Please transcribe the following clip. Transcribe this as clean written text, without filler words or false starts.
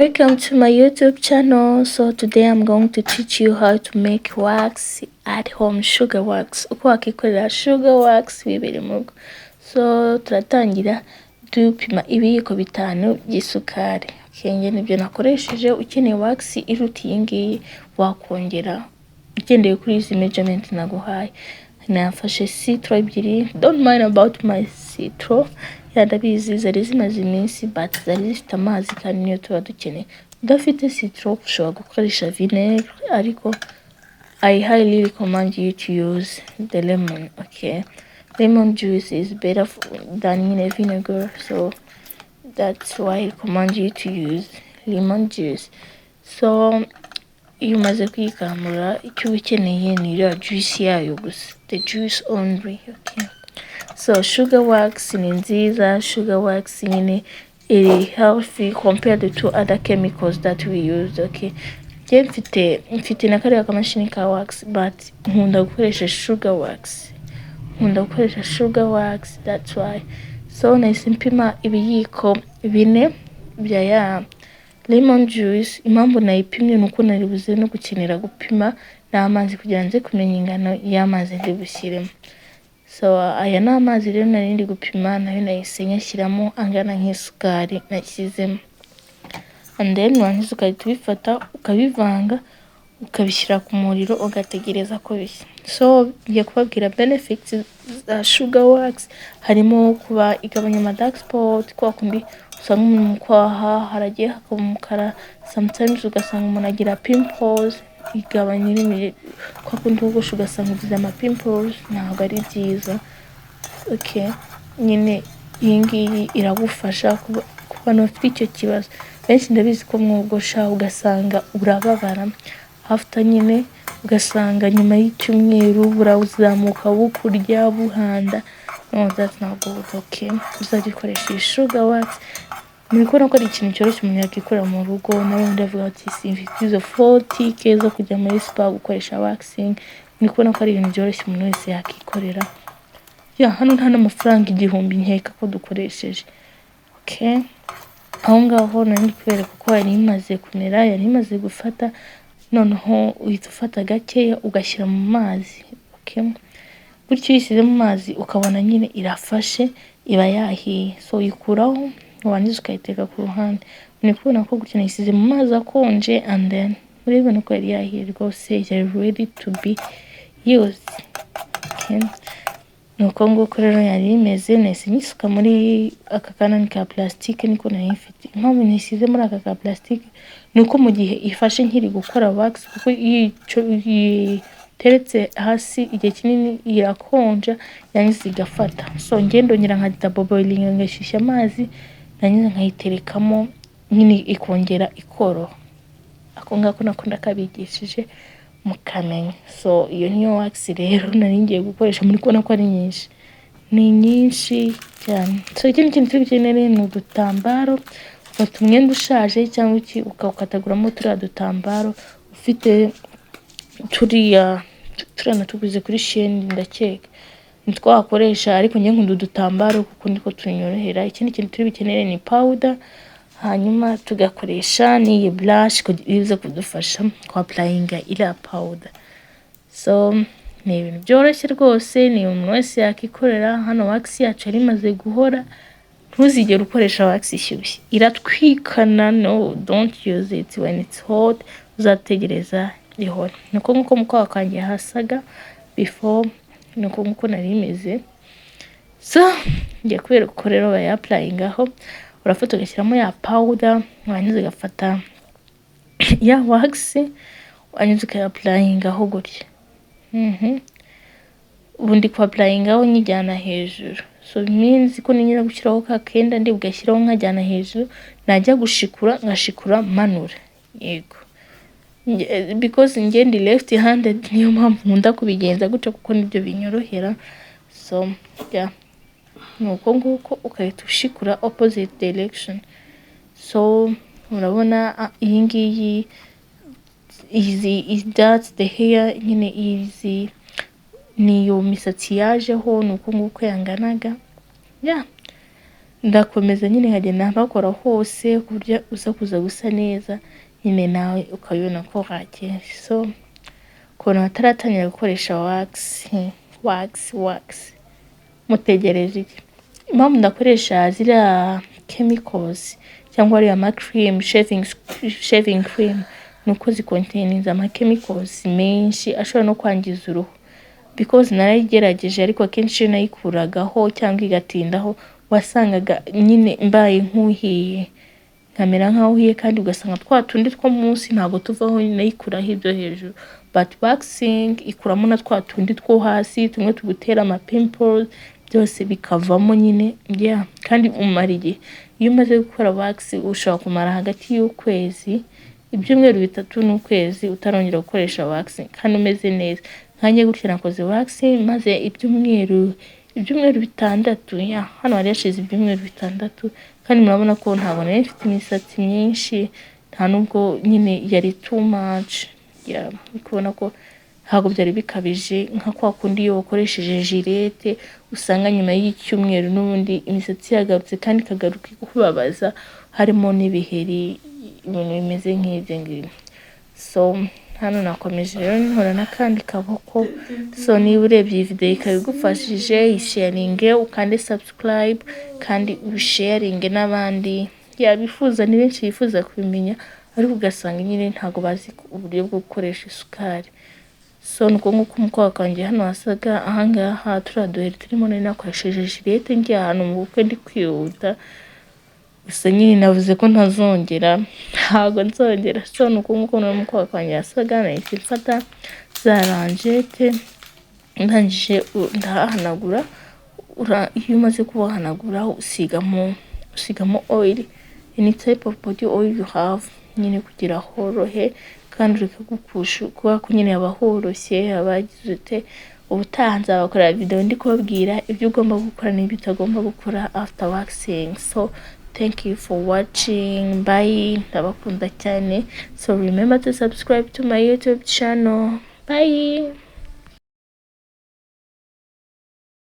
Welcome to my YouTube channel. So today I'm going to teach you how to make wax at home, sugar wax. Uko wakikorera sugar wax wibereye mu rugo. So turatangira dupima ibiyiko 5 by'isukari. Okay, njye nibyo nakoresheje. Ukeneye wax iruta iyi ngiyi wakongera ugendeye kuri izi measurement naguhaye. Nafashe citron ebyiri. Don't mind about my citron. Yeah, ndabizi zari zimaze iminsi, but zari zifite amazi kandi niyo tuba dukeneye. Udafite citron ushobora gukoresha vinaigre, ariko I highly recommend you to use the lemon, okay? Lemon juice is better than nyine vinegar, so that's why I recommend you to use lemon juice. So iyo umaze kuyikamura, icyo uba ukeneye ni iriya juice yayo gusa, the juice only, okay? So sugar wax ni nziza. Sugar wax nyine iri healthy compared to other chemicals that we use, okay? Njye mfite na kariya kamashini ka wax, but nkunda gukoresha sugar wax, nkunda gukoresha sugar wax, that's why. So nahise mpima ibiyiko 4 bya ya lemon juice. Impamvu nayipimye ni uko nari buze no gukenera gupima n'amazi kugira nze kumenya ingano y'amazi ndi bushyiremo. So aya ni amazi rero nari ndi gupima, nayo nahise nyashyiramo angana nk'isukari nashyizemo, and then warangiza ugahita ubifata, ukabivanga, ukabishyira ku muriro, ugategereza ko bishya. So ngiye kubabwira benefits za sugar wax. Harimo kuba igabanya ama dark spot, kwa kundi usanga umuntu mu kwaha haragiye hakaba umukara, sometimes ugasanga umuntu agira pimples. Igabanya kwa kundi wogosha ugasanga ugize ama pimples, ntabwo ari byiza, okay? Nyine iyi ngiyi iragufasha ku bantu bafite icyo kibazo. Benshi ndabizi ko mwogosha ugasanga urababara after nyine, ugasanga nyuma y'icyumweru burazamuka bukurya, buhanda. No, that's not good, okay? Uzajya ukoresha iyi sugar wax. Muri kubona ko ari ikintu cyoroshye umuntu yakikorera mu rugo. Nawe undi avuga ati: "Simfite izo 40K zo kujya muri spa gukoresha waxing." Muri kubona ko ari ibintu byoroshye umuntu wese yakikorera. Yeah, hano nta n'amafaranga 1000 nkeka ko dukoresheje, okay? Aho ngaho nari ndi kubereka uko yari imaze kumera, yari imaze gufata. Noneho uhita ufata gakeya ugashyira mu mazi, okay? Gutyo iyo uyishyize mu mazi ukabona nyine irafashe, iba yahiye. So uyikuraho, warangiza ukayiteka ku ruhande. Muri kubona ko gutya nayisize mu mazi akonje, and then murabibona ko yari yahiye rwose, yari ready to be used, okay? Ni uko nguko rero yari imeze. Nahise nyisuka muri aka kanani ka plastique niko nari mfite. Impamvu nayisize muri aka ka plastique ni uko mu gihe ifashe nkiri gukora wax, kuko iyo uyiteretse hasi igihe kinini irakonja, yarangiza igafata. So njye ndongera nka double boiling, ngashyushya amazi, narangiza nkayiterekamo nyine ikongera ikoroha. Ako ngako nako ndakabigishije mukamenya. So iyo niyo wax rero nari ngiye gukoresha. Muri kubona ko ari nyinshi, ni nyinshi cyane. So ikindi kintu turi bukenere ni udutambaro. Ufata umwenda ushaje cyangwa iki, ukawukataguramo turiya dutambaro. Ufite turiya, turiya natuguze kuri Shein ndakeka, nitwo wakoresha, ariko njye nkunda udutambaro kuko niko tunyorohera. Ikindi kintu turi bukenere ni powder, hanyuma tugakoresha n'iyi brush kugira ize kudufasha kwapplyinga iriya powder. So ni ibintu byoroshye rwose, ni umuntu wese yakikorera. Hano wax yacu yari imaze guhora. Ntuzigere ukoresha wax ishyushye, iratwikana. No, don't use it when it's hot, uzategereza ihore. Niko nkuko mu kwaha kanjye hasaga before, niko nkuko nari imeze. So ngiye kubereka uko rero bayapplyingaho. Urafata ugashyiramo ya powder, warangiza ugafata ya wax, warangiza ukayapplyingaho gutya. Ubu ndi kwapplyingaho nyijyana hejuru, so means ko ninyura gushyiraho ka kenda ndi bugashyiraho nkajyana hejuru, najya gushikura ngashikura manura. Yego, because njye ndi left handed, niyo mpamvu nkunda kubigenza gutyo kuko nibyo binyorohera. So yeah, ni uko nguko ugahita ushikura opposite direction. So urabona iyi ngiyi, izi, that's the hair nyine, izi niyo misatsi yajeho, ni uko nguko yanganaga. Yeah. Ndakomeza nyine nkagenda mpakora hose ku buryo uza kuza gusa neza nyine, nawe ukabibona ko hakeye. So ku bantu bataratangira gukoresha wax, wax, wax, mutegereje iki? Impamvu ndakoresha ziriya chemicals cyangwa ariya ma cream, shaving cream, ni uko zicontaininze ama chemicals menshi ashobora no kwangiza uruhu, because narayigerageje, ariko akenshi iyo nayikuragaho cyangwa igatindaho, wasangaga nyine mbaye nk'uhiye, nkamera nkaho uhiye, kandi ugasanga twa tundi two munsi ntabwo tuvaho nayikuraho ibyo hejuru. But waxing ikuramo na twa tundi two hasi, tumwe tugutera ama pimples, byose bikavamo nyine. Yeah, kandi umara igihe. Iyo umaze gukora wax, ushobora kumara hagati y'ukwezi, ibyumweru 3 n'ukwezi utarongera gukoresha waxing kandi umeze neza. Nkanjye gutya nakoze waxing maze ibyumweru 6. Yeah, hano hari hashize ibyumweru 6, kandi murabona ko ntabwo nari mfite imisatsi myinshi, nta nubwo nyine yari too much. Yeah, uri kubona ko ntabwo byari bikabije nka kwa kundi iyo wakoresheje Gillette usanga nyuma y'icyumweru n'ubundi imisatsi yagarutse, kandi ikagaruka ikubabaza, harimo n'ibiheri, ibintu bimeze nk'ibyo ngibyo. So hano nakomeje rero nkora n'akandi kaboko. So niba urebye iyi video ikaba igufashije, yisharinge, ukande subscribe, kandi ubisharinge n'abandi yabifuza. Ni benshi bifuza kubimenya, ariko ugasanga nyine ntabwo bazi uburyo bwo gukoresha isukari. So ni uko nguko umukobwa wanjye hano wasaga ahangaha, turiya duheri turimo nari nakoresheje Gillette ngiye ahantu mu bukwe ndi kwihuta. Gusa nyine navuze ko ntazongera, ntabwo nzongera. So ni uko nguko noneho umukobwa wanjye yasaga. Nahise mfata za lingette, ndangije ndahahanagura. Iyo umaze kubahanagura, usigamo oil, any type of body oil you have nyine, kugira horohe kandi ureke gupusha, kubera ko nyine haba horoshye, haba hagize ute. Ubutaha nzabakorera video ndi kubabwira ibyo ugomba gukora n'ibyo utagomba gukora after waxing. So thank you for watching, bye, ndabakunda cyane. So remember to subscribe to my YouTube channel. Bye.